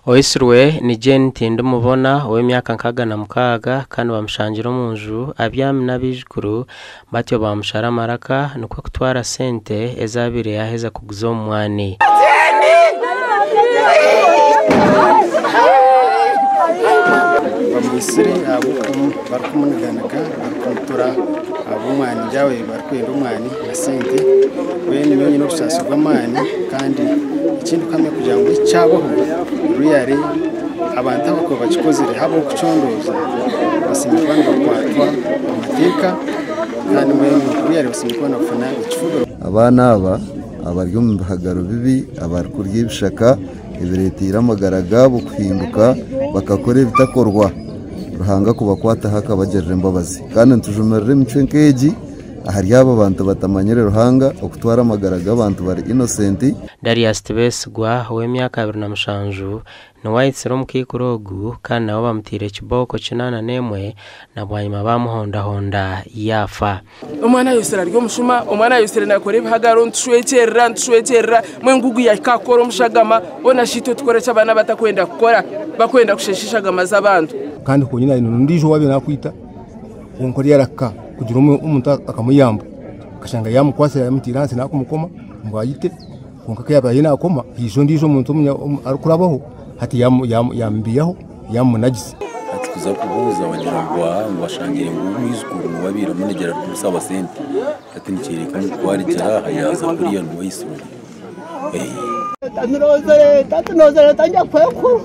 Oitsirwe ni Jane Tindimubona ow'emyaka 66 kandi bamushangire omu nju abyami n'abaijukuru batyo bamushara amaraka nikwo kutwara sente ezi abaire yaaheza kuguza omu mwani. Bamwitsire ahabw'okuba barikumunuganuga barikumutura ahabw'omwani yaaba barikwenda omwani na sente. Mbwenu nyowe nyine obusaasi bw'amaani, kandi ekindi kuhamya kugira ngu eki kyabaho really, abantu abakuba bakikozire habw'okucondooza bashemereire kuba nibakwatwa amateeka, kandi mbwenu really bashemereire kuba nibafuna ekifubiro. Abaana aba abari omu bihagaro bibi, abarikurya ebishaka ebireeteire amagara gaabo kuhinduka bakakora ebitakorwa, Ruhanga kubakwataho akabagirira embabazi. Kandi nitujumirira emicwe nk'egi ahari abo bantu batamanyire Ruhanga, okutwara amagara g'abantu bari innocent. Darius Tibesigwa ow'emyaka 27 niwe aitsire omukaikuru ogu, kandi nawe bamutaire ekibooko 81 na bwanyima bamuhondahonda yaafa. Omwana ayosire ari omushuma, omwana ayosire nakora ebihagaro, nitushwekyerera, nitushwekyerera mwengugu yahika kukora omushagama bona shitwe tukora eki abaana batakwenda kukora, bakwenda kushesha eshagama z'abantu. Kandi honyine aine n'ondiijo owaabaire nakwita, kwonka oriya araka kugira omuntu akamuyamba, akashanga yamukwasire yamutiire ahansi nakumukoma ngu ayite, kwonka ku yabaire nakoma haija ondiijo omuntu arikurabaho hati yamubihaho yamumunagisa. Hati kuza kubuuza bagira ngu aha ngu bashangire ngu omwijukuru niwe abaire amunegyera arikumusaba sente. Hati nikyoreka ngu ku arigira aha yaaza kuriya niwe aitsirwe. Tatunoze tatunoze tanyakwekuru.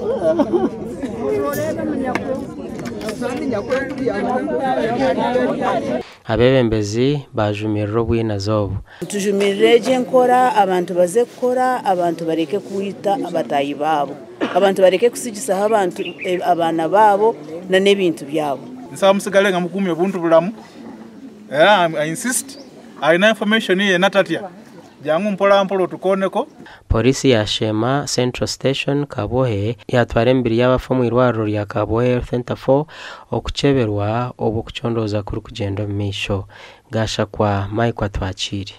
Abeebembezi bajumirira obwinazi obu. Tujumirire egi enkora, abantu baze kukora, abantu bareke kwita abataahi baabo, abantu bareke kusigisaho abantu abaana baabo n'ebintu byabo. Nsaba musigale nga mukumye obuntu bulamu, era I insist, alina information yenna tatya, jangu mpola mpola otukoneko. Pooriisi ya Sheema Central Station Kabwohe yatwara emibiri y'abafu omu irwariro rya Kabwohe Health Centre 4 okukyeberwa obu okucondooza kurikugyenda omu maisho. Gashakwa Mike Atwakiire.